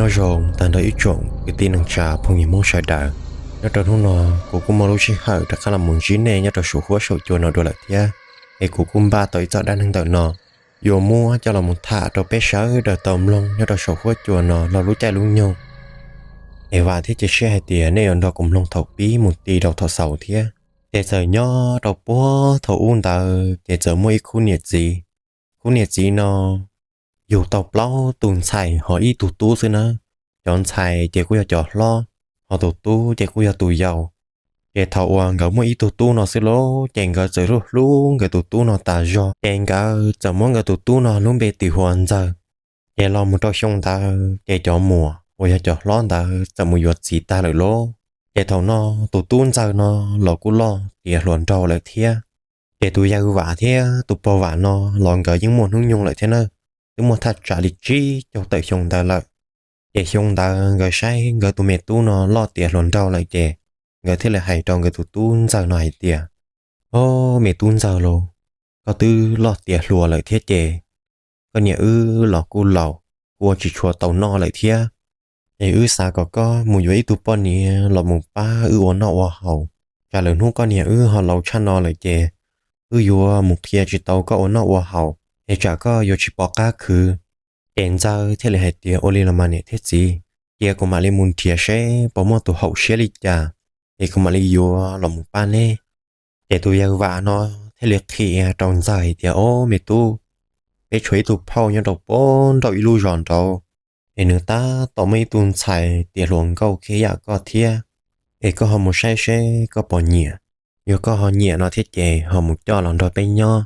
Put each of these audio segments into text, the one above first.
Nyob zoo tag nrho ib tsoom kwv tij neej tsa phooj ywg Hmoob sawv daws. Nyob rau hnub no, kuv kuj muaj lub sij hawm rov qab los mus ntsib nej nyob rau saum huab saum cua no dua lawm thiab. Es kuv kuj npaj tau ib txoj dab neeg ntawm no yuav muab coj los mus tham rau peb sawv daws tau mloog nyob rau saum huab cua no los lub caij lub nyoog. Es vam thiab cia siab hais tias nej yuav nrog kuv mloog thaum pib mus ti rau thaum xaus thiab. Ces txawm nyob rau puag thaum ub ntawd ces txawm muaj ib khub niam txiv. Khub niam txiv no yug tau plaub tus ntxhais ho ib tug tub xwb nawb. Cov ntxhais ces kuj yog cov hlob, ho tus tub ces kuj yog tus yau. Ces thaum uas nkawd muaj ib tug tub no xwb lauj, ces nkawd txawm hlub hlub nkawd tus tub no tas zog, ces nkawd txawm muab nkawd tus tub no lub npe tis hu ua Ntxawg. Ces los mus rau xyoo ntawd ces cov muam uas yog cov hlob ntawd txawm mus yuav txiv tag lawm lauj. Ces thaum no tus tub Ntxawg no los kuj loj tiav hluas nraug lawm thiab. Ces tus yawg Vam thiab tus pog Vam no los nkawd yeej muaj hnub nyoog lawm thiab na, twb muaj thaj tsam li tsib caug tawm xyoo ntawd lawm. Ces xyoo ntawd nkawd saib nkawd tus me tub no loj tiav hluas nraug lawm ces nkawd thiaj li hais rau nkawd tus tub Ntxawg no hais tias, Ob, me tub Ntxawg lauj, koj twb loj tiav hluas lawm thiab ces koj niam wb los kuj laus, kuj ua tsis tshua tau noj lawm thiab. Es wb xav kom koj mus yuav ib tug poj niam los mus pab wb ua noj ua haus, tsam lwm hnub koj niam wb ho laus tshaj no lawm ces wb yuav mus qhia tsis tau koj ua noj ua haus, es tsam koj yuav tsis pom qab khwv. Ces Ntxawg thiaj li hais tias, Ua li los mas niam thiab txiv, cia kuv mam li mus nrhiav seb puas muaj tus haum siab li cas, es kuv mam li yuav los mus pab neb. Ces tus yawg Vam no thiaj li qhia rau Ntxawg hais tias, Ob, me tub, peb tshuav ib tug phauj nyob rau puag nraum ib lub zos nraud, es nws tab tom muaj ib tug ntxhais tiav hluas nkauj khiav yam koj thiab, es koj ho mus saib seb koj puas nyiam. Yog koj ho nyiam no thiab ces ho mus coj los nrog peb nyob.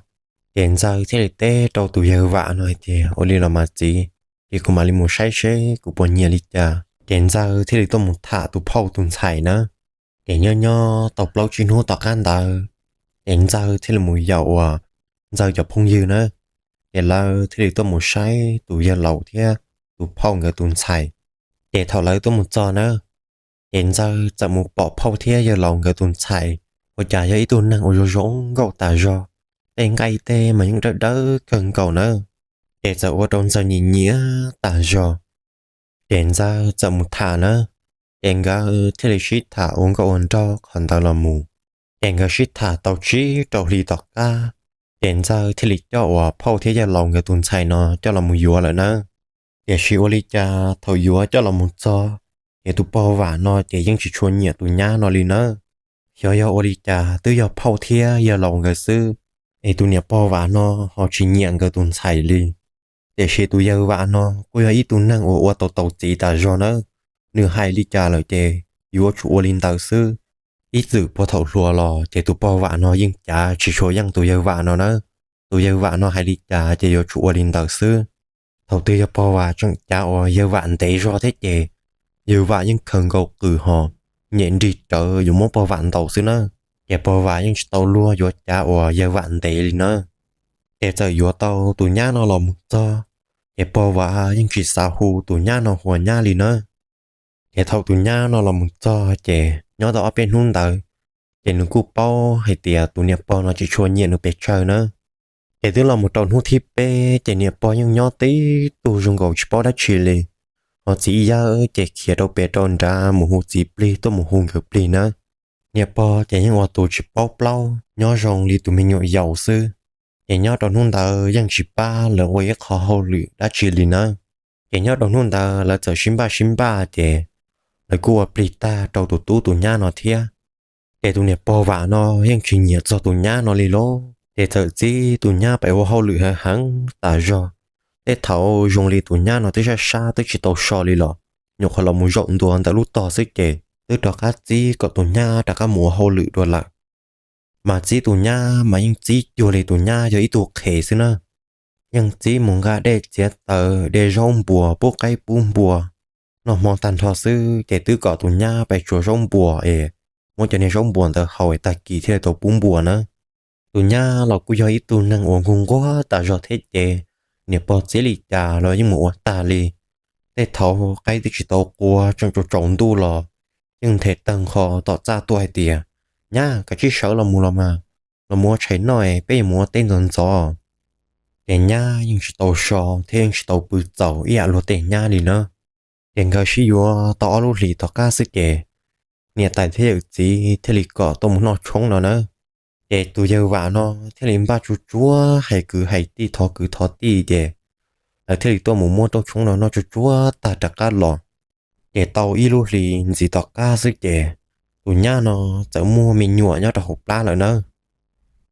Ces Ntxawg thiaj li teb rau tus yawg Vam no hais tias, Ua li los mas txiv, ces kuv mam li mus saib seb kuv puas nyiam li cas. Ces Ntxawg thiaj li tuaj mus tham tus phauj tus ntxhais na. Ces nyob nyob tau plaub tsib hnub tom qab ntawd, ces Ntxawg thiaj li mus yaum uas Ntxawg cov phooj ywg na. Ces lawv thiaj li tuaj mus saib tus yawg laus thiab tus phauj nkawd tus ntxhais. Ces thaum lawv tuaj mus txog na, ces Ntxawg txawm mus pom phauj thiab yawg laus nkawd tus ntxhais ua cas yog ib tug neeg uas zoo zoo nkauj tas zog, tej nqaij tej mas yeej dawb dawb kawg nkaus na. Ces txawm ua rau Ntxawg nyiam nyiam tas zog. Ces Ntxawg txawm mus tham na, ces nkawd thiaj li sib tham ua nkauj ua nraug qhov ntawd los mus. Ces nkawd sib tham tau tsib rau hli tom qab, ces Ntxawg thiaj li coj uas phauj thiab yawg laus nkawd tus ntxhais no coj los mus yuav lawm nawb. Tiam sis ua li cas thaum yuav coj los mus txog, ces tus pog Vam no ces yeej tsis tshua nyiam tus nyab no li nawb. Xyov yog ua li cas twb yog phauj thiab yawg laus nkawd xwb, es tus niam pog Vam no ho tsis nyiam nkawd tus ntxhais li. Tiam sis tus yawg Vam no kuj yog ib tug neeg uas ua tau tau txiv tas zog nawb. Nws hais li cas lawm ces yuav tsum ua li ntawd xwb. Ib txwm puag thaum hluas los ces tus pog Vam no yeej cav tsis tshua yeej tus yawg Vam no nawb. Tus yawg Vam no hais li cas ces yuav tsum ua li ntawd xwb. Thaum twg yog pog Vam tseem cav uas yawg Vam ntev zog thiab ces yawg Vam yeej khaws nkaus qws ho nyem nrig rawv yuav muab pog Vam ntaus xwb nawb. Ces pog Vam yeej tsis tau luag yuav cav uas yawg Vam ntev li nawb. Ces txawm yuav tau tus nyab no los mus txog, ces pog Vam yeej tsis xav hu tus nyab no hu ua nyab li nawb. Ces thaum tus nyab no los mus txog ces nyob tau ob peb hnub ntawd, ces nws kuj paub hais tias tus niam pog no tsis tshua nyiam nws pes tsawg nawb. Ces twb los mus rau hnub thib peb ces niam pog yeej nyob tib tug zoo nkaus tsis paub dab tsi li. Ho txiv yawg ces khiav rau pem rau nrad mus hu txiv plig tuaj mus hu nkawd plig nawb. Niam pog ces yeej ua tus tsis paub plaub, nyob zoo li tus me nyuam yaus xwb. Ces nyob rau hnub ntawd yeej tsis pab lawv ua ib qho hauj lwm dab tsi li nawb. Ces nyob rau hnub ntawd lawv txawm sib npaj sib npaj ces lawv kuj ua plig tag rau tus tub tus nyab no thiab. Ces tus niam pog Vam no yeej tsis nyiam txog tus nyab no li lauj. Ces txawm txib tus nyab pem ua hauj lwm heev heev tas zog. Tej thaum zoo li tus nyab no twb sab sab twb tsis tau so li los nyuam qhuav los mus zaum ntua ntawm lub tog xwb ces twb rov qab txib kom tus nyab rov qab mus ua hauj lwm dua lawm. Mas txib tus nyab mas yeej txib cuag li tus nyab yog ib tug qhev xwb na. Yeej txib mus nqa dej txiav taws, de zaub npuas, pub qaib pub npua, noj hmo tag nrho xwb ces twb kom tus nyab pem tsuav zaub npuas es muab cov niag zaub npuas ntawd haus es tag kis thiaj li tau pub npua nawb. Tus nyab los kuj yog ib tug neeg uas nquag nquag tas zog thiab ces niam pog txib li cas los yeej mus ua tag li. Tej thaum qaib twb tsis tau qua tseem tsaus tsaus ntuj los yeej nthe tawg nqho tom txaj tuaj hais tias, Nyab, kav tsij sawv los mus los mas, los mus ua tshais noj es peb yuav mus ua teb ntxov ntxov. Ces nyab yeej tsis tau so thiab yeej tsis tau pw txaus ib yam luag tej nyab li na. Ces nkawd sib yuav tau ob lub hlis tom qab xwb ces niam tais thiab yawm txiv thiaj li kom tuaj mus noj tshoob no nawb. Ces tus yawg vam no thiaj li npaj tsuag tsuag hais kwv hais tij thov kwv thov tij ces lawv thiaj li tuaj mus muab rooj tshoob no noj tsuag tsuag tag rov qab los. Ces tau ib lub hlis ntxiv tom qab xwb ces tus nyab no txawm muaj me nyuam nyob rau hauv plab lawm nawb.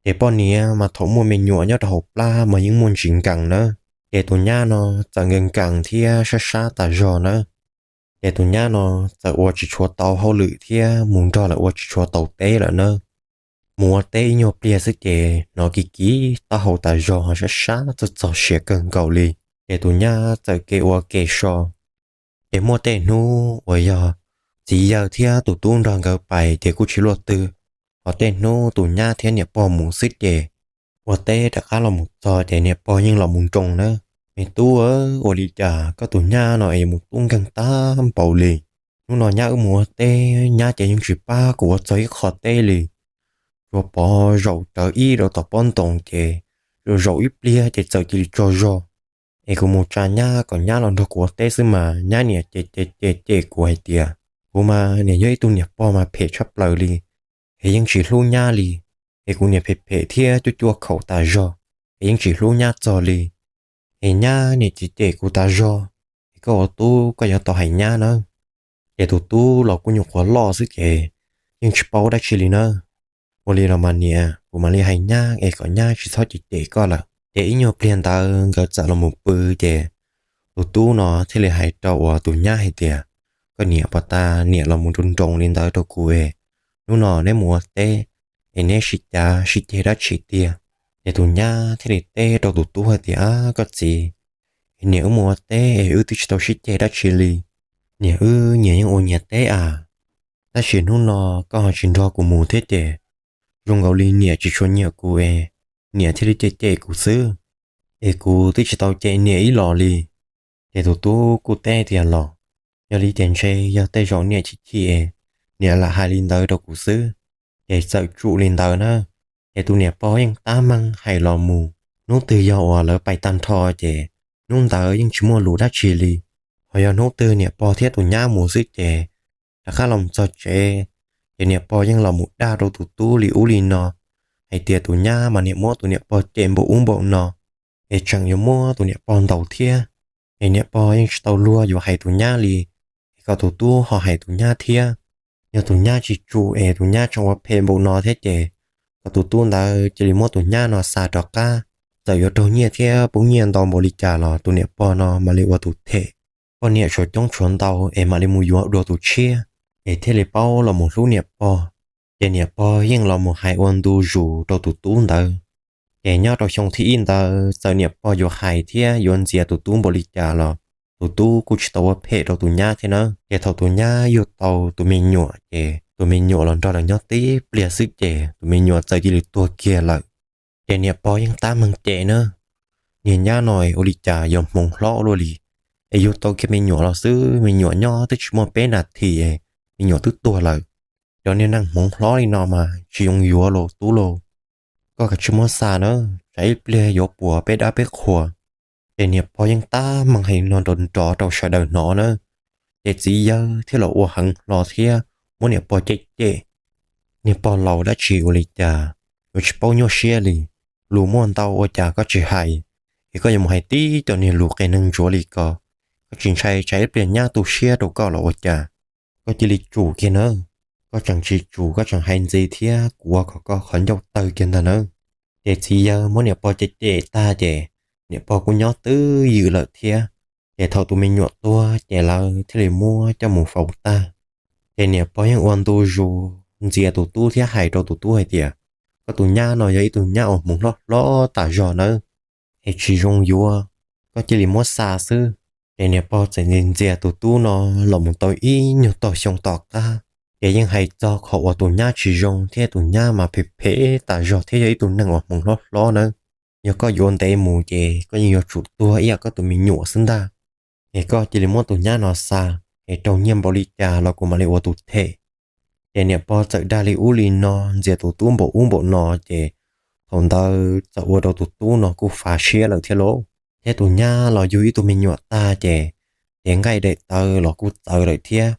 Ces poj niam mas thaum muaj me nyuam nyob rau hauv plab mas yeej muaj ntsis nkees nawb. Ces tus nyab no txawm nkees nkees thiab sab sab tas zog nawb. Ces tus nyab no txawm ua tsis tshua tau hauj lwm thiab mus nrog lawv ua tsis tshua tau teb lawm nawb. Mus ua teb ib nyuag pliag xwb ces hnov kiv kiv taub hau tas zog sab sab txog txog siav kawg nkaus li. Ces tus nyab txawm ke ua ke so. Ces muaj tej hnub uas yog txiv yawg thiab tus tub nrog nkawd pais ces kuj tsis luaj twg, ho tej hnub tus nyab thiab niam pog mus xwb ces ua teb rov qab los mus txog ces niam pog yeej los mus nroo nawb. Me tub, ua li cas koj tus nyab no es mus tub nkeeg tag npaum li? Hnub no nyab wb mus ua teb, nyab ces yeej tsis pab kuv ua txog ib qho teb li. Tsuas pov zaum rawv ib rau tom pob ntoos ces zaum zaum ib pliag ces txawm cia li tsaug zog. Es kuv mus tsa nyab kom nyab los nrog kuv ua teb xwb mas nyab niam ces ces ces ces kuv hais tias kuv mas niam yog ib tug niam pog mas phem tshaj plaws li, es yeej tsis hlub nyab li. Es kuv niam phem phem thiab cuaj cuaj khaum tas zog, es yeej tsis hlub nyab txog li. Es nyab niam ces cem kuv tas zog, es koj ua tub koj yuav tau hais nyab nawb. Ces tus tub los kuj nyuam qhuav loj xwb ces yeej tsis paub dab tsi li nawb. Ua li los mas niam, kuv mam li hais nyab es kom nyab tsis txhob cem cem koj lawm. Ces ib nyuag pliag ntawd nkawd txawm los mus pw ces tus tub no thiaj li hais rau uas tus nyab hais tias, koj niam, pos tas niam los mus nroo nroo li ntawd rau kuv es, hnub no neb mus ua teb es neb sib cav sib ceg dab tsi tiag? Ces tus nyab thiaj li teb rau tus tub hais tias, koj txiv, es niam wb mus ua teb es wb twb tsis tau sib ceg dab tsi li. Niam wb nyias yeej ua nyias teb as, tab sis hnub no koj ho tsis nrog kuv mus thiab ces zoo nkaus li niam tsis tshua nyiam kuv es niam thiaj li cem cem kuv xwb, es kuv twb tsis tau cem niam ib los li. Ces tus tub kuj teb tias, los yog li ces ntshe yog tej zaum niam chim chim es niam lam hais li ntawd rau kuv xwb. Ces txawm tsum li ntawd na. Ces tus niam pog yeej tab meeg hais los mus, hnub twg yog uas lawv pais tag nrho ces hnub ntawd yeej tsis muaj lus dab tsi li. Ho yog hnub twg niam pog thiab tus nyab mus xwb ces rov qab los txog tsev, ces niam pog yeej los mus dag rau tus tub li ub li no, hais tias tus nyab mas niam muab tus niam pog cem npaum ub npaum no, es tseem yuav muab tus niam pog ntaus thiab. Es niam pog yeej tsis tau luag yuav hais tus nyab li, es kom tus tub ho hais tus nyab thiab. Yog tus nyab tsis tsum es tus nyab tseem ua phem npaum no thiab ces kom tus tub ntawd cia li muab tus nyab no xa rov qab. Txawm yuav raug nyiaj thiab poob nyiaj ntau npaum li cas los tus niam pog no mam li ua tus them. Poj niam tshuav coob tshuav ntau es mam li mus yuav dua tus tshiab, es thiaj li paub los mus hlub niam pog. Ces niam pog yeej los mus hais ua ntu zus rau tus tub ntawd. Ces nyob rau xyoo thib ib ntawd txawm niam pog yuav hais thiab yuav ntxias tus tub npaum li cas los tus tub kuj tsis tau ua phem rau tus nyab thiab nawb. Ces thaum tus nyab yug tau tus me nyuam ces tus me nyuam los nrog lawv nyob tib pliag xwb ces tus me nyuam txawm cia li tuag kiag lawm. Ces niam pog yeej tab meeg cem na, niag nyab no ua li cas yuav hmoov hlob luaj li, es yug tau kiag me nyuam los xwb me nyuam nyob twb tsis muaj peb nas this, me nyuam twb tuag lawm. Cov niag neeg hmoov hlob li no mas tsis zoo yuav los tub lauj. Koj kav tsij muab xa na, tsam ib pliag yuav puas peb dab peb qhua. Ces niam pog yeej tab meeg hais li no nrov nrov rau sawv daws hnov na. Ces txiv yawg thiaj los ua heev hlo thiab muab niam pog cem cem. Niag pog laus dab tsi ua li cas yuav tsis paub nyuaj siab li, lus muaj ntau ua cas koj tsis hais, es koj yuav mus hais tib cov niag lus qias neeg ntsuav li ko. Koj tsis ntshai tsam ib pliag nyab tu siab rau koj los ua cas? Koj cia li tsum kiag nawb. Koj tseem tsis tsum koj tseem hais ntxiv thiab kuv ua kom koj qhov ncauj tawg kiag ntag nawb. Ces txiv yawg muab niam pog cem cem tag ces niam pog kuj nyob twj ywm lawm thiab. Ces thaum tus me nyuam tuag ces lawv thiaj li muab coj mus faus tag. Ces niam pog yeej ua ntu zus ntxias tus tub thiab hais rau tus tub hais tias, koj tus nyab no yog ib tug nyab uas hmoov hlob hlob tas zog nawb, es tsis zoo yuav, koj cia li muab xa xwb. Ces niam pog txawm ntxias ntxias tus tub no los mus tau ib nyuag tog xyoo tom qab, ces yeej hais txog qhov uas tus nyab tsis zoo thiab tus nyab mas phem phem tas zog thiab yog ib tug neeg uas hmoov hlob hlob nawb. Yog koj yuav ntev mus ces koj yeej yuav tsum tuag ib yam koj tus me nyuam xwb ntag. Es koj cia li muab tus nyab no xa, es raug nyiaj npaum li cas los kuv mam li ua tus them. Ces niam pog txawm dag li ub li no ntxias tus tub npaum ub npaum no ces thaum ntawd txawm ua rau tus tub no kuj fav siab lawm thiab lauj. Thiab tus nyab los yug ib tug me nyuam tag ces ces nqaij daim tawv los kuj txawv lawm thiab,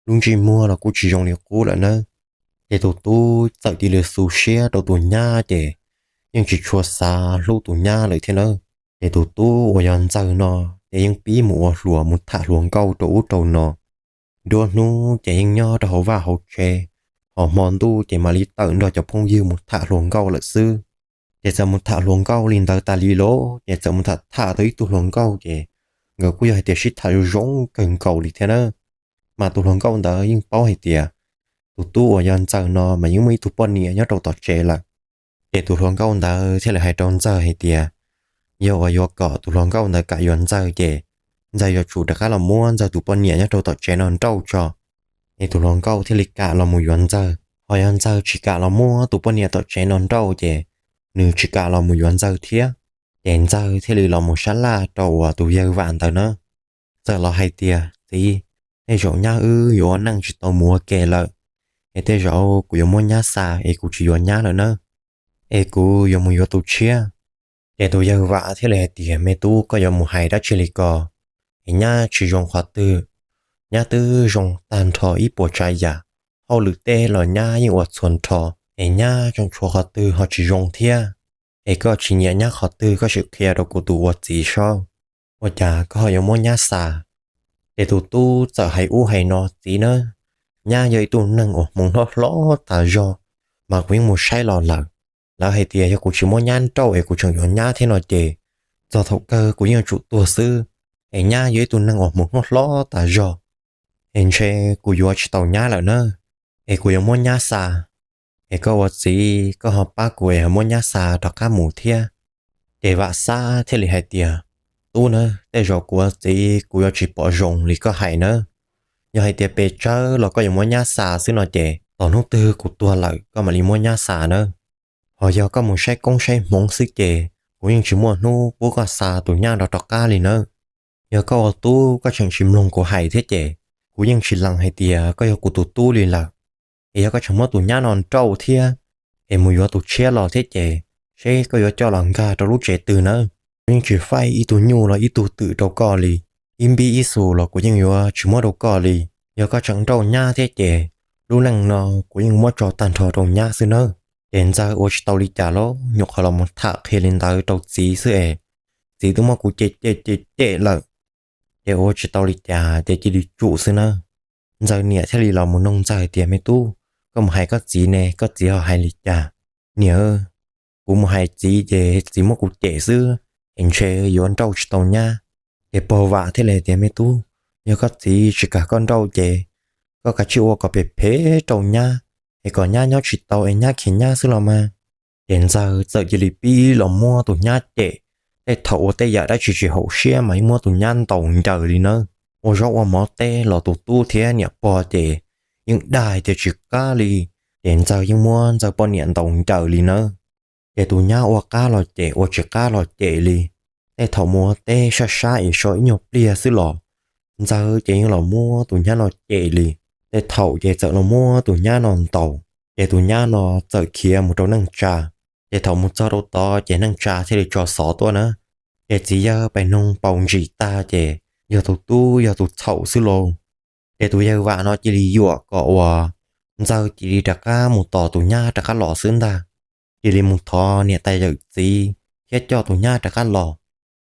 lub ntsej muag los kuj tsis zoo li qub lawm nawb. Ces tus tub txawm cia li xu siab rau tus nyab ces yeej tsis tshua xav hlub tus nyab lawm thiab nawb. Ces tus tub uas yog Ntxawg no ces yeej pib mus ua hluas mus tham hluas nkauj rau ub rau no. Nruab hnub ces yeej nyob rau hauv vaj hauv tsev, ho hmo ntuj ces mam li tawm nrog cov phooj ywg mus tham hluas nkauj lawm xwb. Ces txawm mus tham hluas nkauj li ntawd tas li lawm ces txawm mus tham tham tau ib tug hluas nkauj ces nkawd kuj yog hais tias sib tham zoo zoo kawg nkaus li thiab nawb. Mas tus hluas nkauj ntawd yeej paub hais tias tus tub uas yog Ntxawg no mas yeej muaj ib tug poj niam nyob rau tom tsev lawm. Ces tus hluas nkauj ntawd thiaj li hais rau Ntxawg hais tias yog uas yuav kom tus hluas nkauj ntawd kam yuav Ntxawg ces Ntxawg yuav tsum rov qab los muab Ntxawg tus poj niam nyob rau tom tsev no nrauj tso. Es tus hluas nkauj thiaj li kam los mus yuav Ntxawg, ho yog Ntxawg tsis kam los muab tus poj niam tom tsev no nrauj ces nws tsis kam los mus yuav Ntxawg thiab. Ces Ntxawg thiaj li los mus sab laj rau uas tus yawg Vam ntawd na. Txawm los hais tias, Txiv, tej zaum nyab wb yuav ua neej tsis tau mus ua ke lawm, es tej zaum kuv yuav muab nyab xa es kuv tsis yuav nyab lawm nawb, es kuv yuav mus yuav tus tshiab. Ces tus yawg Vam thiaj li hais tias, Me tub, koj yuav mus hais dab tsi li ko? Es nyab tsis zoo qhov twg, nyab twb zoo tag nrho ib puas tsav yam. Hauj lwm tej los nyab yeej ua txhua nrho, es nyab tseem tshuav qhov twg ho tsis zoo thiab. Es koj tsis nyiam nyab qhov twg koj sim qhia rau kuv tus ua txiv saib, ua cas koj ho yuav muab nyab xa? Ces tus tub txawm hais ub hais no, Txiv na, nyab yog ib tug neeg uas hmoov hlob hlob tas zog, mas kuv yeej mus saib los lawm. Lawv hais tias yog kuv tsis muab nyab nrauj es kuv tseem yuav nyab thiab no ces txog thaum kawg kuv yeej yuav tsum tuag xwb. Es nyab yog ib tug neeg uas hmoov hlob hlob tas zog, es ntshe kuv yuav tsis tau nyab lawm na, es kuv yuav muab nyab xa. Es koj ua txiv koj ho pab kuv es ho muab nyab xa rov qab mus thiab. Ces Vam Xab thiaj li hais tias, Tub na, tej zaum kuv ua txiv kuv yuav tsis pom zoo li koj hais nawb. Yog hais tias pes tsawg los koj yuav muab nyab xa xwb no ces tos hnub twg kuv tuag lawm koj mam li muab nyab xa nawb. Ho yog koj mus saib koob saib hmoov xwb ces kuv yeej tsis muaj hnub pub koj xa tus nyab no rov qab li nawb. Yog koj ua tub koj tseem tsis mloog kuv hais thiab ces kuv yeej tsis lees hais tias koj yog kuv tus tub li lawm. Es yog koj tseem muab tus nyab no nrauj thiab es mus yuav tus tshiab los thiab ces seb koj yuav coj los nkag rau lub tsev twg nawb. Kuv yeej tsis faib ib tug nyuj los ib tug twm rau koj li, ib npib ib xus los kuv yeej yuav tsis muab rau koj li. Yog koj tseem nrauj nyab thiab ces lub neej no kuv yeej muab tso tag nrho rau nyab xwb nawb. Ces Ntxawg ua tsis tau li cas los nyuam qhuav los mus tham qhia li ntawd rau txiv xwb es txiv twb muab kuv cem cem cem cem lawm. Ces ua tsis tau li cas ces cia li tsum xwb nawb. Ntxawg niam thiaj li los mus noog Ntxawg tias, Me tub, koj mus hais koj txiv ne, koj txiv ho hais li cas? Niam, kuv mus hais txiv ces txiv muab kuv cem xwb, es ntshe yuav nrauj tsis tau nyab. Ces pog Vam thiaj li tias, Me tub, yog koj txiv tsis kam koj nrauj ces koj kav tsij ua kom phem phem rau nyab, es kom nyab nyob tsis tau es nyab khiav nyab xwb los mas. Ces Ntxawg txawm cia li pib los muab tus nyab cem, tej thaum ua tej yam dab tsi tsis haum siab mas yeej muab tus nyab ntaus ncaws li nawb. Ua zaub ua mov teb los tus tub thiab niam pog ces yeej dag hais tias tsis qab li. Ces Ntxawg yeej muab Ntxawg poj niam ntaus ncaws li nawb. Ces tus nyab ua qab los cem ua tsis qab los cem li. Tej thaum mus ua teb sab sab es so ib nyuag pliag xwb los Ntxawg ces yeej los muab tus nyab no cem li. Tej thaum ces txawm los muab tus nyab no ntaus, ces tus nyab no txawm khiav mus rau neej tsa. Ces thaum mus txog rau tod ces neej tsa thiaj li tso xov tuaj na. Ces txiv yawg pais noog paus ntsis tag ces yog tus tub yog tus txhaum xwb lauj. Ces tus yawg Vam no cia li yuam kom uas Ntxawg cia li rov qab mus tos tus nyab rov qab los xwb ntag. Cia li mus thov niam tais yawm txiv thiab coj tus nyab rov qab los.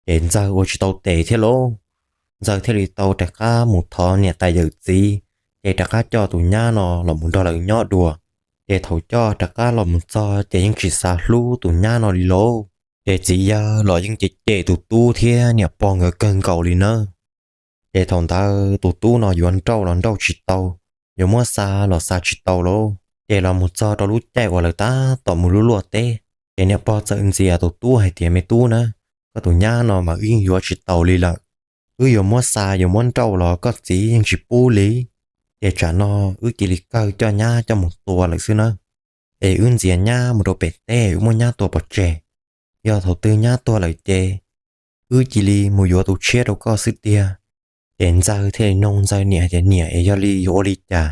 Ces Ntxawg ua tsis tau tes thiab lauj, Ntxawg thiaj li tau rov qab mus thov niam tais yawm txiv, ces rov qab coj tus nyab no los mus nrog lawv nyob dua. Ces thaum coj rov qab los mus txog ces yeej tsis xav hlub tus nyab no li lauj. Ces txiv yawg los yeej cem cem tus tub thiab niam pog nkawd kawg nkaus li nawb. Ces thaum ntawd tus tub no yuav nrauj los nrauj tsis tau, yuav muab xa los xa tsis tau lauj. Ces los mus txog rau lub caij uas lawv tab tom mus luaj luaj teb, ces niam pog txawm ntxias tus tub hais tias, Me tub na, koj tus nyab no mas wb yeej yuav tsis taus li lawm. Wb yuav muab xa yuav muab nrauj los koj txiv yeej tsis pub li. Ces tsam no wb cia li kawg coj nyab coj mus tua lawm xwb nawb. Es wb ntxias nyab mus rau pem teb, wb muab nyab tua pov tseg. Yog thaum twg nyab tuag lawm ces wb cia li mus yuav tus tshiab rau koj xwb tiag. Ces Ntxawg thiaj li noog Ntxawg niam tias, Niam, es yog li yuav ua li cas?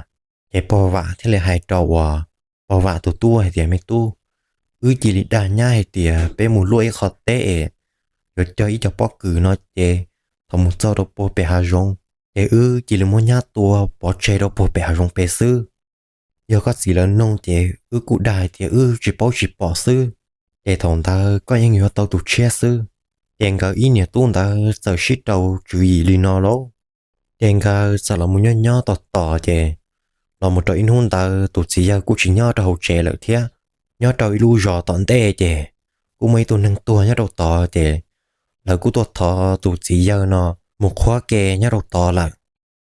Ces pog Vam thiaj li hais rau uas pog Vam tus tub hais tias, Me tub, wb cia li dag nyab hais tias peb mus luaj ib qho teb es yuav cog ib co pob kws no ces thaum mus txog rau puag pem hav zoov, ces wb cia li muab nyab tua pov tseg rau puag pem hav zoov pem xwb. Yog koj txiv lawv noog ces wb kuj dag hais tias wb tsis paub tsis pom xwb. Ces thaum ntawd koj yeej yuav tau tus tshiab xwb. Ces nkawd ib niam tub ntawd txawm sib rau tswv yim li no lauj. Ces nkawd txawm los mus nyob nyob tos tos ces los mus rau ib hnub ntawd tus txiv yawg kuj tsis nyob rau hauv tsev lawm thiab. Nyob rau ib lub zos tom ntej ces kuj muaj ib tug neeg tuag nyob rau tod ces lawv kuj tuaj thov tus txiv yawg no mus qhuab ke nyob rau tod lawm.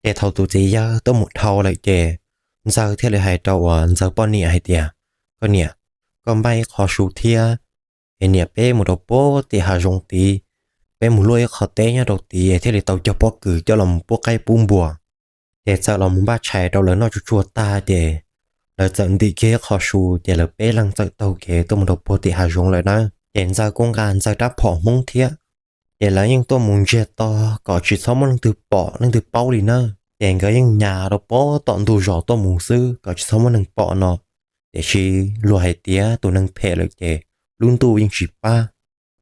Ces thaum tus txiv yawg tuaj mus dhau lawm ces Ntxawg thiaj li hais rau uas Ntxawg poj niam hais tias, Koj niam, koj npaj ib qho su thiab, es niam peb mus rau puag tim hav zoov tid, peb mus luaj ib qho teb nyob rau tid thiaj li tau cog pob kws coj los pub qaib pub npua. Ces txawm los mus npaj tshais rau lawv noj tsuag tsuag tag ces lawv txawm ntim kiag ib qho su ces lawv peb leeg txawm taug kev tuaj mus rau puag tim hav zoov lawm na. Ces Ntxawg kuj nqa Ntxawg rab phom Hmoob thiab. Ces lawv yeej tuaj mus ntsiag to kom tsis txhob muaj leej twg pom leej twg paub li na. Ces nkawd yeej nyas rau puag tom ntug zos tuaj mus xwb kom tsis txhob muaj neeg pom no. Tiam sis luag hais tias tus neeg phem lawm ces lub ntuj yeej tsis pab.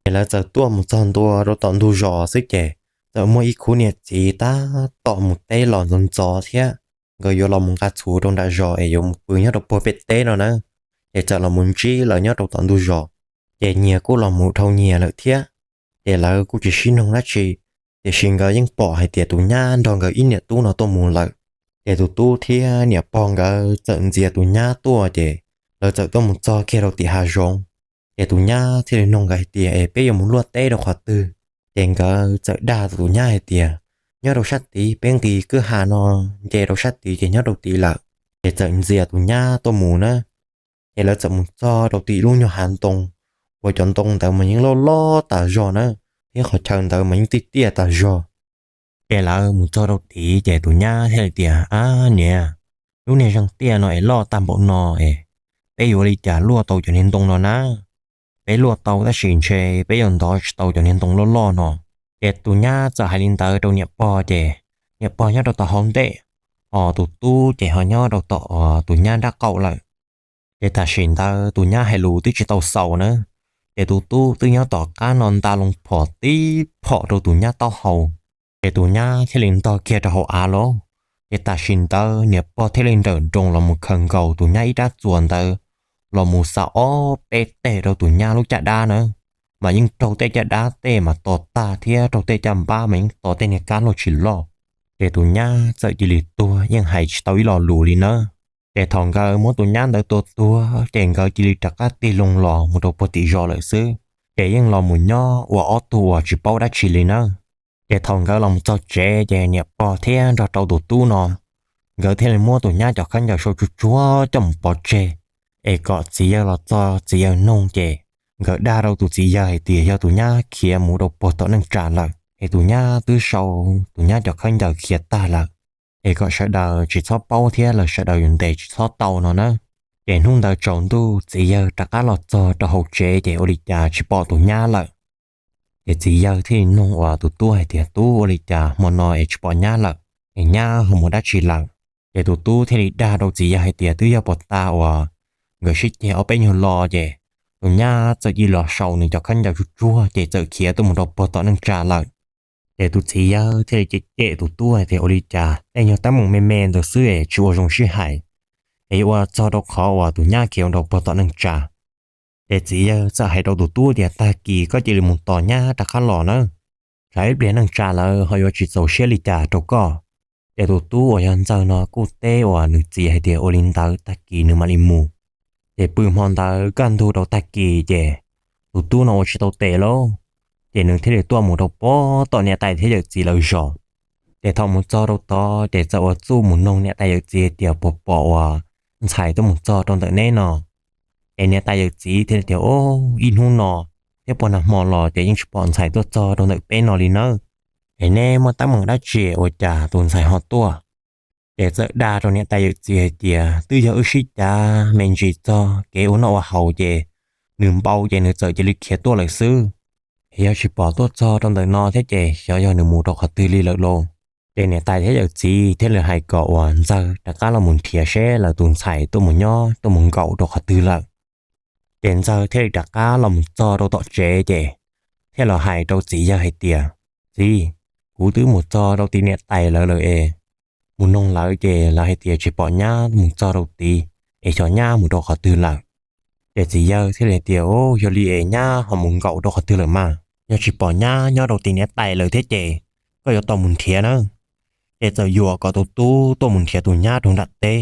Ces lawv txawm tuaj mus txog ntua rau tom ntug zos xwb ces txawm muaj ib khub niam txiv tab tom mus teb los ntxov ntxov thiab. Nkawd yuav los mus nqa txhuv rau nram zos es yuav mus pw nyob rau puag pem teb no na. Ces txawm los mus ntsib lawv nyob rau tom ntug zos, ces nyias kuj los mus dhau nyias lawm thiab. Ces lawv kuj tsis sib noog dab tsi, tiam sis nkawd yeej pom hais tias tus nyab nrog nkawd ib niam tub no tuaj mus lawm. Ces tus tub thiab niam pog nkawd txawm ntxias tus nyab tuaj ces lawv txawm tuaj mus txog kiag rau tim hav zoov. Ces tus nyab thiaj li nug nkawd hais tias, Es peb yuav mus luaj teb rau qhov twg? Ces nkawd txawm dag tus nyab hais tias, Nyob rau sab tid, peb nqis kwj ha no nce rau sab tid ces nyob rau tid lawm. Ces txawm ntxias tus nyab tuaj mus na. Ces lawv txawm mus txog rau tim lub nyuag hav ntoo, uas cov ntoo ntawd mas yeej loj loj tas zog na, thiab qhov chaw ntawd mas yeej tiaj tiaj tas zog. Ces lawv mus txog rau tid ces tus nyab thiaj li tias, Ab niam, lub niag zeeg tiaj no es loj tag npaum no es peb yuav ua li cas luaj tau cov niag ntoo no na? Peb luaj tau tab sis ntshe peb yuav ntov tsis tau cov niag ntoo loj loj no. Ces tus nyab txawm hais li ntawd rau niam pog ces niam pog nyob rau tom hauv ntej, ho tus tub ces ho nyob rau tom tus nyab nrab qaum lawm. Ces tam sim ntawd tus nyab hais lus twb tsis tau xaus na, ces tus tub twb nyob tom qab no nta loo phom tib phom rau tus nyab taub hau. Ces tus nyab thiaj li ntog kiag rau hauv av lauj. Ces tam sim ntawd niam pog thiaj li nrawm nroos los mus khaws nkaus tus nyab ib rab txuas ntawd los mus xa ob peb teg rau tus nyab lub caj dab na, mas yeej raug tej caj dab tej mas to tag thiab raug tej caj npab mas yeej to tej niag kab luaj tsis loj. Ces tus nyab txawm cia li tuag yeej hais tsis tau ib lo lus li na. Ces thaum nkawd muab tus nyab ntawd tua tuag ces nkawd cia li rov qab tig loo los mus rau puag tim zos lawm xwb. Ces yeej los mus nyob ua ob tug uas tsis paub dab tsi li na. Ces thaum nkawd los mus txog tsev ces niam pog thiab nrog rau tus tub no, nkawd thiaj li muab tus nyab cov khaub ncaws sau tsuag tsuag coj mus pov tseg, es kom txiv yawg los txog txiv yawg nug ces nkawd dag rau tus txiv yawg hais tias yog tus nyab khiav mus rau puag tom neej tsa lawm, es tus nyab twb sau tus nyab cov khaub ncaws khiav tag lawm, es kom sawv daws tsis txhob paub thiab lawv sawv daws yuav ntes tsis txhob tau no na. Ces hnub ntawd tsaus ntuj txiv yawg rov qab los txog rau hauv tsev ces ua li cas tsis pom tus nyab lawm. Ces txiv yawg thiaj li nug uas tus tub hais tias, Tub, ua li cas hmo no es tsis pom nyab lawm? Es nyab ho mus dab tsi lawm? Ces tus tub thiaj li dag rau txiv yawg hais tias, Twb yog puag ta uas nkawd sib ceg ob peb nyuag lo ces tus nyab txawm cia li los sau nws cov khaub ncaws tsuag tsuag ces txawm khiav tuaj mus rau puag tom neej tsa lawm. Ces tus txiv yawg thiaj li cem cem tus tub hais tias, Ua li cas tej nyuag teeb meem me me ntawd xwb es tsis ua zoo sib hais, es yuav ua txog rau qhov uas tus nyab khiav mus rau puag tom neej tsa? Ces txiv yawg txawm hais rau tus tub tias, Tag kis koj cia li mus tos nyab rov qab los nawb, tsam ib pliag neej tsa lawv ho yuav tsis txaus siab li cas rau koj. Ces tus tub uas yog Ntxawg no kuj teb uas nws txiv hais tias ua li ntawd tag kis nws mam li mus. Ces pw hmo ntawd kaj ntug rau tag kis ces tus tub no ua tsis tau tes lauj, ces nws thiaj li tuaj mus rau puag tom niam tais thiab yawm txiv lawv zos. Ces thaum mus txog rau tod ces txawm ua txuj mus noog niam tais yawm txiv hais tias puas pom uas ntxhais tuaj mus txog rau ntawm neb no. Ces niam tais yawm txiv thiaj li tias, Ub, ib hnub no thiab puag nag hmo los ces yeej tsis pom ntxhais tuaj txog rau ntawm peb no li nawb. Es neb muaj teeb meem dab tsi ua cas tus ntxhais ho tuaj? Ces txawm dag rau niam tais yawm txiv hais tias, Twb yog wb sib cav me ntsis txog kev ua noj ua haus ces nws npau ces nws txawm cia li khiav tuaj lawm xwb. Es yog tsis pom tuaj txog rau ntawm no thiab ces xyov yog nws mus rau qhov twg li lawm lauj. Ces niam tais thiab yawm txiv thiaj li hais kom uas Ntxawg rov qab los mus nrhiav seb lawv tus ntxhais tuaj mus nyob tuaj mus nkaum rau qhov twg lawm. Ces Ntxawg thiaj li rov qab los mus txog rau tom tsev ces thiaj los hais rau txiv yawg hais tias, Txiv, kuv twb mus txog rau tim niam tais lawv lawm es mus noog lawv ces lawv hais tias tsis pom nyab mus txog rau tid, es xyov nyab mus rau qhov twg lawm. Ces txiv yawg thiaj li hais tias, Ub, yog li es nyab ho mus nkaum rau qhov twg lawm mas? Yog tsis pom nyab nyob rau tim niam tais lawm thiab ces koj yuav tau mus nrhiav na. Ces txawm yuam kom tus tub tuaj mus nrhiav tus nyab rau nram teb,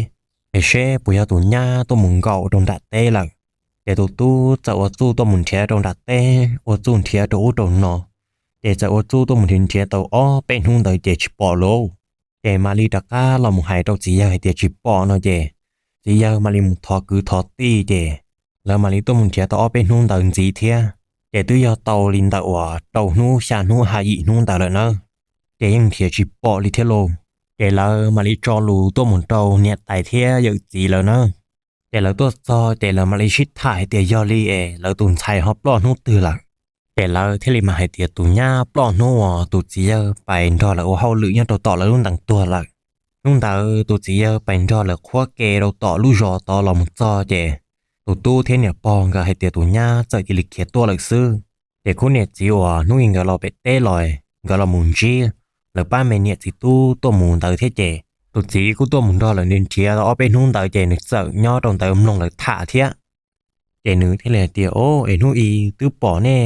es seb puas yog tus nyab tuaj mus nkaum rau nram teb lawm. Ces tus tub txawm ua txuj tuaj mus nrhiav rau nram teb, ua txuj nrhiav rau ub rau no, ces txawm ua txuj tuaj mus nrhiav nrhiav tau ob peb hnub ntawd ces tsis pom lauj. Ces mam li rov qab los mus hais rau txiv yawg hais tias tsis pom no ces txiv yawg mam li mus thov kwv thov tij ces lawv mam li tuaj mus nrhiav tau ob peb hnub ntawd ntxiv thiab. Ces twb yog tau li ntawm uas rau hnub xya hnub ha yim hnub ntawd lawm na, ces yeej nrhiav tsis pom li thiab lauj. Ces lawv mam li tso lus tuaj mus rau niam tais thiab yawm txiv lawv na. Ces lawv tuaj txog ces lawv mam li sib tham hais tias yog li es lawv tus ntxhais ho ploj hnub twg lawm. Ces lawv thiaj li mam hais tias tus nyab ploj hnub uas tus txiv yawg pais nrog lawv ua hauj lwm nyob rau tom lawv lub ntees tuag lawm. Hnub ntawd tus txiv yawg pais nrog lawv qhuab ke rau tom lub zos tod los mus txog ces tus tub thiab niam pog nkawd hais tias tus nyab txawm cia li khiav tuaj lawm xwb. Ces khub niam txiv uas hnub i nkawd los pem teb los, nkawd los mus ntsib lawv pab me niam txiv tub tuaj mus ntawd thiab ces tus txiv kuj tuaj mus nrog lawv nrhiav tau ob peb hnub ntawd ces nws txawm nyob rau ntawd mloog lawv tham thiab. Ces nws thiaj li hais tias, Ob, es hnub i twb pom nej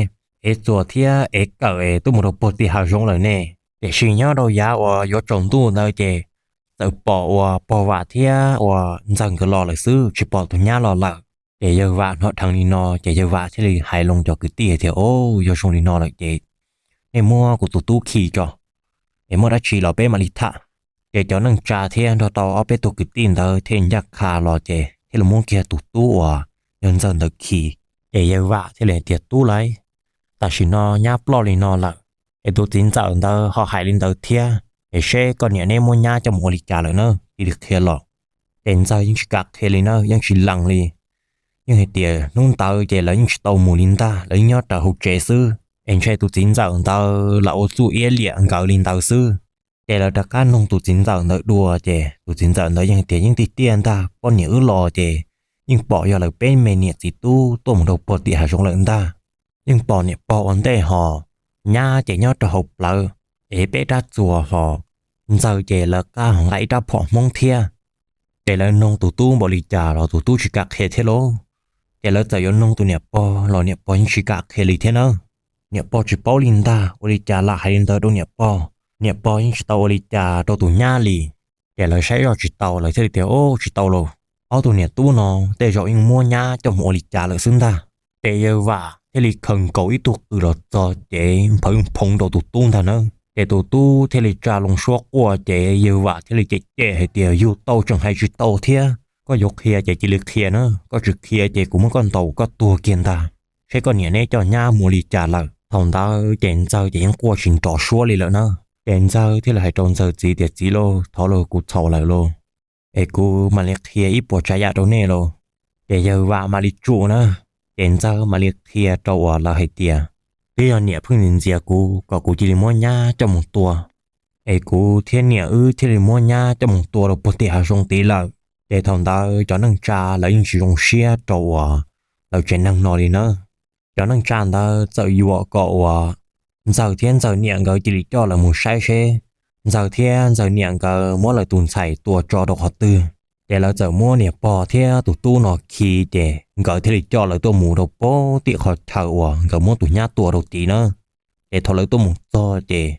ev txuas thiab ev kawm es tuaj mus rau puag tim hav zoov lawm ne, tiam sis nyob rau yav uas yuav tsaus ntuj ntawd ces txawm pom uas pog Vam thiab uas ntxawg nkawd los lawm xwb, tsis pom tus nyab los lawm. Ces yawg Vam hnov dheev li no ces yawg Vam thiaj li hais loo cov kwv tij tias, Ob, yog zoo li no lawm ces nej muab kuv tus tub khi tso, es muaj dab tsi los peb mam li tham. Ces cov neej tsa thiab nrog tau ob peb tug kwv tij ntawd thiaj ncaj qha los ces thiaj li muab kiag tus tub uas yog ntxawg ntawd khi. Ces yawg Vam thiaj li hais tias, Tub lauj, tam sim no nyab ploj li no lawm, es tus txiv ntxawm ntawd ho hais li ntawd thiab, es seb koj niam neb muab nyab coj mus ua li cas lawm na, cia li qhia los. Ces ntxawg yeej tsis kam qhia li na, yeej tsis lees li. Yeej hais tias hnub ntawd ces lawv yeej tsis tau mus li ntag, lawv yeej nyob rawv hauv tsev xwb, es ntshe tus txiv ntxawm ntawd lam ua txuj iab liam nkawd li ntawd xwb. Ces lawv rov qab noog tus txiv ntxawm ntawd dua ces tus txiv ntxawm ntawd yeej hais tias yeej tiag tiag ntag, poj niam wb los ces yeej pom yog lawv peb me niam txiv tub tuaj mus rau puag tim hav zoov lawm ntag. Yeej pom niam pog ua ntej hos, nyab ces nyob rau hauv plawv, es peb rab txuas hos, ntxawg ces lawv qab hos nqa ib rab phom hmoob thiab. Ces lawv noog tus tub npaum li cas los tus tub tsis kam qhia thiab lauj. Ces lawv txawm yuav noog tus niam pog los niam pog yeej tsis kam qhia li thiab na. Niam pog tsis paub li ntag, ua li cas lam hais li ntawd rau niam pog, niam pog yeej tsis tau ua li cas rau tus nyab li. Ces lawv saib zoj tsis tau, lawv thiaj li tias, Ub, tsis tau lauj, ob tug niam tub no tej zaum yeej muab nyab coj mus ua li cas lawm xwb ntag. Ces yawg Vam thiaj li khaws nkaus ib tug qws los txog ces nphawv nphoov rau tus tub ntag na. Ces tus tub thiaj li tsa loo suab quaj ces yawg Vam thiaj li cem cem hais tias, Yug tau tseem hais tsis tau thiab, koj yuav qhia ces cia li qhia na, koj tsis qhia ces kuv muab koj ntaus koj tuag kiag ntag, seb koj niam neb coj nyab mus ua li cas lawm. Thaum ntawd ces ntxawg ces yeej quaj tsis nrov suab li lawm na. Ces ntxawg thiaj li hais rau ntxawg txiv tias, Txiv lauj, thov lauj, kuv txhaum lawm lauj, es kuv mam li qhia ib puas tsav yam rau nej lauj. Ces yawg Vam mam li tsum na, ces ntxawg mam li qhia rau uas lawv hais tias, Twb yog niam pheej ntxias kuv kom kuv cia li muab nyab coj mus tua, es kuv thiab niam wb thiaj li muab nyab coj mus tua rau puag tim hav zoov tid lawm. Ces thaum ntawd cov neej tsa lawv yeej tsis zoo siab rau uas lawv tsev neeg no li na. Cov neej tsa ntawd txawm yuam kom uas ntxawg thiab ntxawg niam nkawd cia li coj lawv mus saib seb ntxawg thiab ntxawg niam nkawd muab lawv tus ntxhais tua tso rau qhov twg. Ces lawv txawm muab niam pog thiab tus tub no khi, ces nkawd thiaj li coj lawv tuaj mus rau puag tim qhov chaw uas nkawd muab tus nyab tua rau tid na. Ces thaum lawv tuaj mus txog ces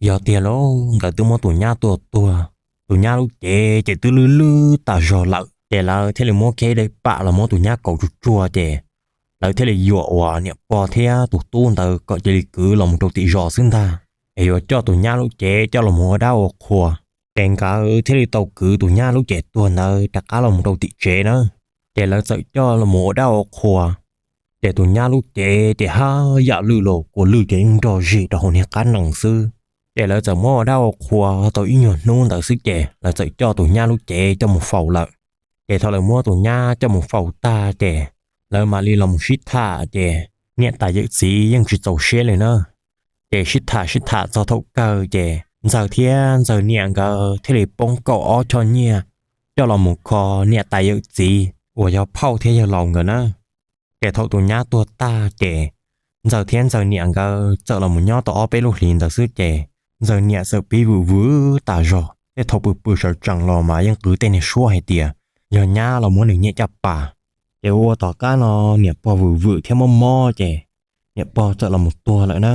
yog tiag lauj, nkawd twb muab tus nyab tua tuag, tus nyab lub cev ces twb lwj lwj tas zog lawm. Ces lawv thiaj li muab kiag ib daim pam los muab tus nyab kauv tsuag tsuag, ces lawv thiaj li yuam uas niam pog thiab tus tub ntawd kom cia li kwv los mus rau tim zos xwb ntag, es yuav coj tus nyab lub cev coj los mus ua dab ua qhua. Ces nkawd thiaj li tau kwv tus nyab lub cev tuag ntawd rov qab los mus rau tim tsev na. Ces lawv txawm coj los mus ua dab ua qhua, ces tus nyab lub cev ces haj yam lwj los kua lwj ces yeej nrog zig rau hauv niag qab nees xwb. Ces lawv txawm muab ua dab ua qhua tau ib nyuag hnub ntawd xwb ces lawv txawm coj tus nyab lub cev coj mus faus lawm. Ces thaum lawv muab tus nyab coj mus faus tag ces lawv mam li los mus sib tham, ces niam tais yawm txiv yeej tsis txaus siab li na. Ces sib tham sib tham txog thaum kawg ces ntxawg thiab ntxawg niam nkawd thiaj li poob kaum ob choj nyiaj coj los mus kho niam tais yawm txiv uas yog phauj thiab yawg laus nkawd na. Ces thaum tus nyab tuag tag ces ntxawg thiab ntxawg niam nkawd txawm los mus nyob tau ob peb lub hlis ntawd xwb ces Ntxawg niam txawm pib vwm vwm tas zog, tej thaum pw pw sawv tsees los mas yeej qw tej niag suab hais tias yog nyab los muab nws nyiam caj pas. Ces ua ua tom qab no niam pog vwm vwm thiab mob mob ces niam pog txawm los mus tuag lawm na.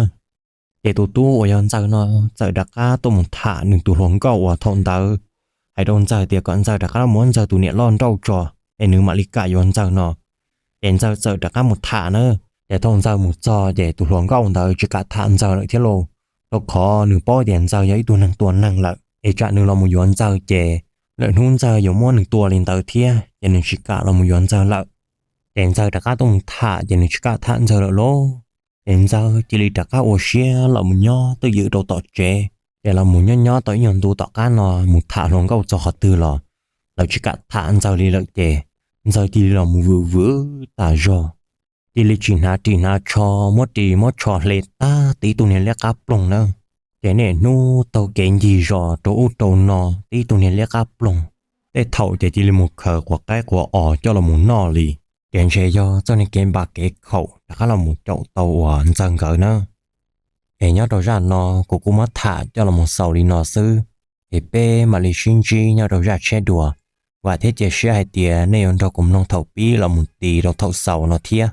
Ces tus tub uas yog Ntxawg no txawm rov qab tuaj mus tham nws tus hluas nkauj uas thaum ntawd hais rau Ntxawg tias kom Ntxawg rov qab los muab Ntxawg tus niam loj nrauj tso, es nws mam li kam yuav Ntxawg no. Ces Ntxawg txawm rov qab mus tham na. Ces thaum Ntxawg mus txog ces tus hluas nkauj ntawd tsis kam tham Ntxawg lawm thiab lauj, rau qhov nws paub tias Ntxawg yog ib tug neeg tua neeg lawm, es tsam nws los mus yuav Ntxawg ces lwm hnub Ntxawg yuav muab nws tua li ntawd thiab, ces nws tsis kam los mus yuav Ntxawg lawm. Ces Ntxawg rov qab tuaj mus tham ces nws tsis kam tham Ntxawg lawm lauj. Ces Ntxawg cia li rov qab ua siab los mus nyob twj ywm rau tom tsev. Ces los mus nyob nyob tau ib nyuag ntu tom qab no mus tham hluas nkauj txog qhov twg los lawv tsis kam tham Ntxawg li lawm ces Ntxawg cia li los mus vwm vwm tas zog, cia li tsis hnav ris hnav tsho, muab ris muab tsho hle tag tib tug niag liab qab ploog na. Ces niaj hnub taug kev ncig zos rau ub rau no tib tug niag liab qab ploog, tej thaum ces cia li mus khaws quav qaib quav os coj los mus noj li. Ces ntshe yog txoj niag kev npam kev khaum rov qab los mus caum tau uas Ntxawg nkawd na. Ces nyob rau zaj no kuv kuj muab tham coj los mus xaus li no xwb, es peb mam li sib ntsib nyob rau zaj tshiab dua. Vam thiab cia siab hais tias nej yuav nrog kuv mloog thaum pib los mus ti rau thaum xaus no thiab.